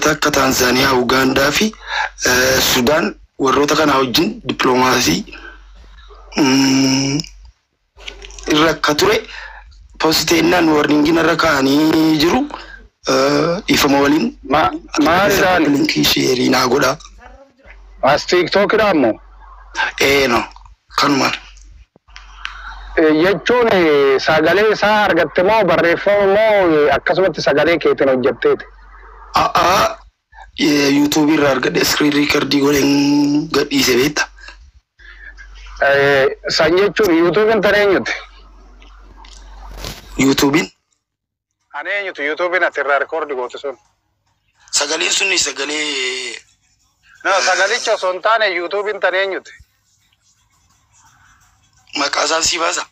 Biyyoota akka Taanzaaniyaa, Ugaandaa fi Sudaan warroota kana wajjin dippiloomaasii irra akka ture poositeennaan warningiin irra kaa'anii jiru. Dhiifama waliin. Maalidhaan? Linkii sheerii naa godhaa. As TikTokidhaan moo? Ee, no, kanumaan. Jechuun sagalee isaa argatte moo barreeffama moo akkasumatti sagalee keetiin hojjetteeti? A'aa, YouTubeii irraa argadhe, screen recordii godheen gadhiise, beekta. San jechuun YouTubeiin tan eenyuti? YouTubeiin. Ani eenyutu YouTubeiin ati irraa record goote sun? Sagaleen sunni sagalee. No, sagalicha osoo hin taane YouTubeiin tan eenyuti? Maqaa isaa si baasa.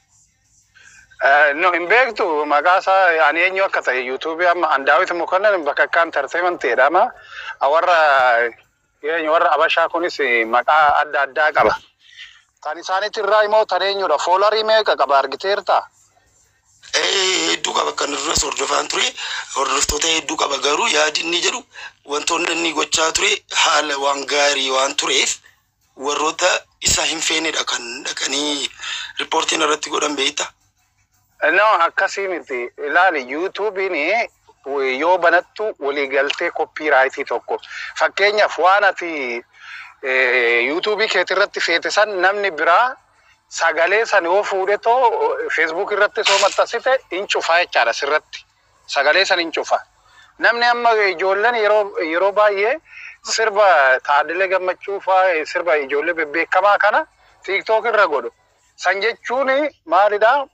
No, hin beektu maqaa isaa ani eenyu akka ta'e. YouTubeii amma an Daawit Mokonnon bakka akka entertainment jedhama. Warra eenyu, warra Abashaa kunis maqaa adda addaa qaba. Kan isaanitti irraa immoo tan eenyudha? Followerii meeqa qaba, argiteerta? Hedduu qaba. Kan duras hordofaan ture, hordoftoota hedduu qaba. Garuu yaadi inni jedhu, wantoonni inni gochaa ture haala waan gaarii waan tureef, warroota isa hin feenedha kan dhaqanii reportiin irratti godhan, beekta. No, akkasii miti. Ilaali, YouTubeiin yoo banattu waliigaltee copyrightii tokko. Fakkeenyaaf, waan ati YouTubeii keetii irratti feete san namni biraa sagalee san yoo fuudhetoo Facebook irratti soo maxxansite hin cufa jechaadha sirratti. Sagalee san hin cufa. Namni amma ijoolleen yeroo baay'ee sirba Taaddalee Gammachuu fa'aa, sirba ijoollee bebbeekamaa kana TikTok irra godhu. San jechuun maalidhaa?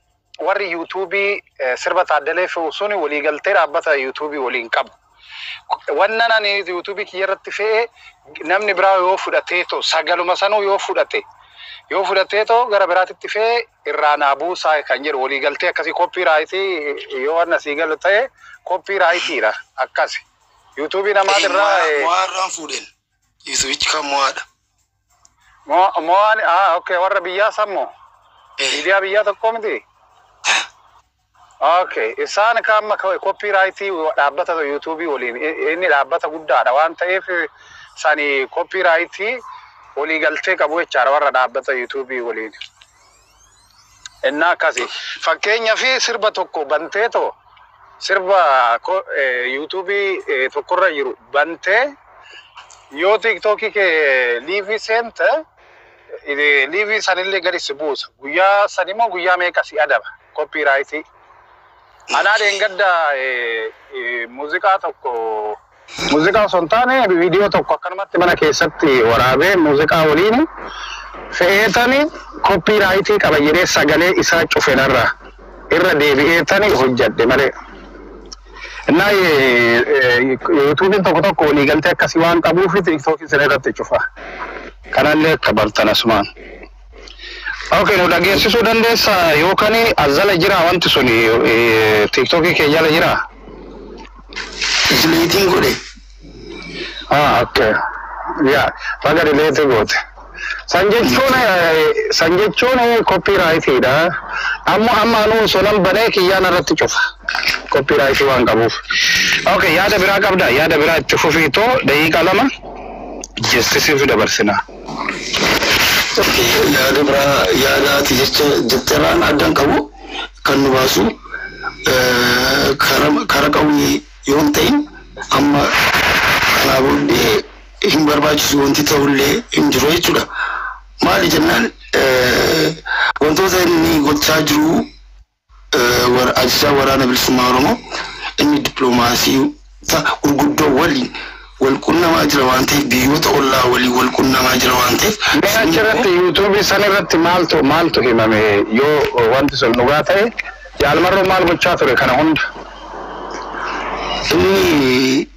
Warri YouTubeii sirba Taaddalee fe'u sun waliigaltee dhaabbata YouTubeii waliin qabu. Wannan ani YouTubeii kiyya irratti fe'e namni biraa yoo fudhatee too, sagaluma sanuu yoo fudhatee too gara biraatitti fe'e, irraa naa buusaa kan jedhu waliigaltee akkasii, copyrightii yoo wanna sii galu ta'e, copyrightiidha akkasi. YouTubeii namaatirraa Mo'aa irraan fuudheen. YouTubeichi kan mo'aadha. Mo'aan, ah, okay, warra biyyaa sammoo miidiyaa biyyaa tokko miti. Okay, isaan kan copyrightii dhaabbata YouTubeii waliin, inni dhaabbata guddaadha waan ta'eef, sani copyrightii waliigaltee qabu jechaadha warra dhaabbata YouTubeii waliin. Innaa akkasi. Fakkeenyaa fi sirba tokko banteetoo, sirba YouTubeii tokkorra jiru bantee yoo TikTokii kee liveii seente, liveii sanillee gadi si buusa. Guyyaa san immoo guyyaa meeqa si adaba copyrightii. Anaa dheengadda muuziqaa tokko, muuziqaa osoo hin taane viidiyoo tokko akkanumatti mana keessatti waraabee muuziqaa waliin fe'eetani copyrightii qaba jedhee sagalee isaa cufe, narraa irra deebi'eetani hojjadhe malee. Innaa YouTubeiin tokko tokko waliigaltee akkasii waan qabuuf TikTokii sana irratti cufa. Kanallee akka bartan asumaan. Okay, nu dhageessisuu dandeessaa yookaan as jala jira wanti sun, TikTokii kee jala jira? Deleteiin godhe. Ah, okay. Yaa, baga delete goote. San jechuun copyrightiidha. Amma amma anuu sonan banee kiyyaan irratti cufa. Copyrightii waan qabuuf. Okay, yaada biraa qabda. Yaada biraa itti fufiitoo daqiiqaa 2 jestisiif dabarsina. Yaada biraa, yaada ati jecha jetterraan addaan qabu kan nu baasu kara qawwee yoo hin ta'in, amma kanaa booddee hin barbaachisu wanti ta'ullee hin jiru jechuudha. Maali jennaan, wantoota inni gochaa jiru, ajajaa Waraana Bilisummaa Oromoo inni dippiloomaasii gurguddoo waliin wal qunnamaa jira waan ta'eef, biyyoota ollaa waliin wal qunnamaa jira waan ta'eef. Mee achirratti YouTubeii san irratti maaltu himame? Yoo wanti sun dhugaa ta'e, Jaalmarroo maal gochaa ture kana hunda? Inni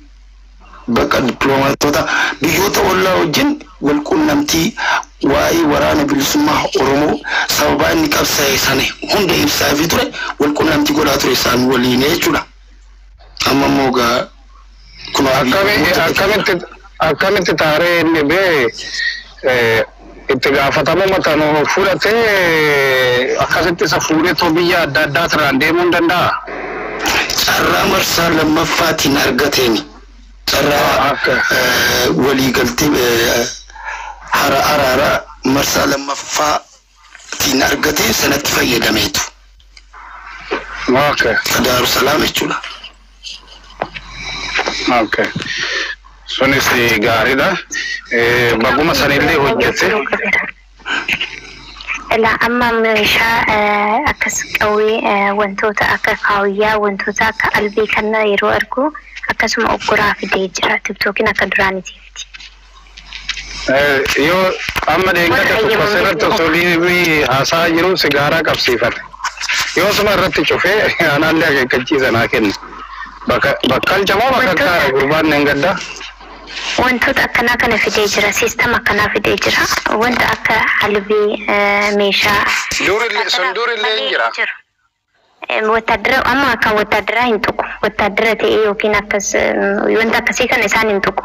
bakka dippiloomaatota biyyoota ollaa wajjin wal qunnamtii waa'ee Waraana Bilisummaa Oromoo, sababaa inni qabsaa'e sana hunda ibsaafii ture, wal qunnamtii godhaa ture isaan waliin jechuudha. Amma immoo gaa kun Akkamitti taaree inni bee itti gaafatamummaa tanu fudhatee akkasitti isa fuudhee biyya adda addaa irraan deemuu hin danda'a? Carraa marsaa lammaffaatiin argateeni. Carraa Waliigaltee araara marsaa lammaffaatiin argate sanatti fayyadameetu. Daarusalaam jechuudha. Okay. Sunis gaariidha. Baguma sanillee hojjete. Ilaa amma meeshaa akkas qawwee, wantoota akka kaawiyyaa, wantoota akka albee kana yeroo argu akkasuma oggoraa fidee jira. Tiktookiin akka duraaniiti. Yoo amma deeggarsa tokko asirratti osoo liivii haasaa jiru sigaaraa qabsiifate. Yoo suma irratti cufee anaallee akeekkachiisa naa kenna. Bakkalcha moo bakka gurbaan hin gaddaa? Wantoota akkanaa kana fidee jira. Siistama akkanaa fidee jira. Wanta akka albee, meeshaa. Sun durillee hin jira. Wattaadara amma akka wattaadaraa hin tuqu. Wattaadara ta'ee yookiin akkas wanta akkasii kana isaan hin tuqu.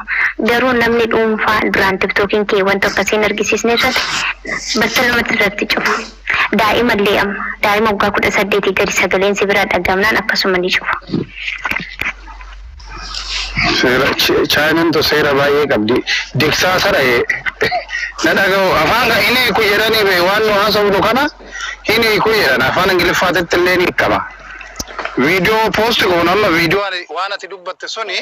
Garuu namni dhuunfaa duraan tiktookiin kee wanta akkasii hin argisiisne irratti battalumatti irratti cufa. Daa'ima illee amma daa'ima waggaa 18 gadi sagaleen si biraa dhagaamnaan akkasuma ni cufa. Seera Chaayinaan to seera baay'ee qabdi. Diksaa sadha'ee na dhaga'u afaan inni hiiku jedhanii bee waan nu haasofnu kana inni hiiku jedhan afaan Ingiliffaatitti illee ni hiikama. Viidiyoo post goon amma viidiyoo waan ati dubbatte suni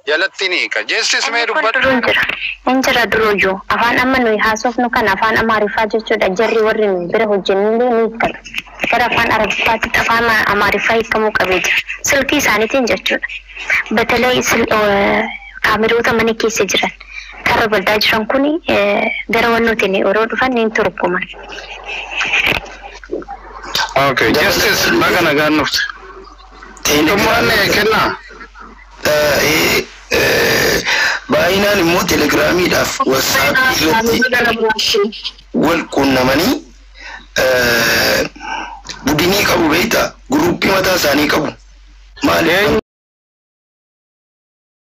jalatti ni hiika. Jeessis mee dubbadhu. Duruu jira. Hin jira duruyyuu. Afaan amma nuyi haasofnu kana afaan Amaariffaa jechuudha. Jarri warri nuyi bira hojjennullee ni hiikkatu. Gara afaan Arabiffaatti afaan Amaariffaa hiikamuu qabee jira. Silkii isaaniitiin jechuudha. Batalee kaameroota mana keessa jiran karra baldaa jiran kun gara wannootiin yeroo dhufan ni turguman. Okay, Justice, baga nagaan dhufte. Xumuraan kennaa. Baay'inaan immoo telegiraamiidhaaf watsaappii irratti wal quunnamanii budinii qabu beektaa, guruppii mataa isaanii qabu. Maali?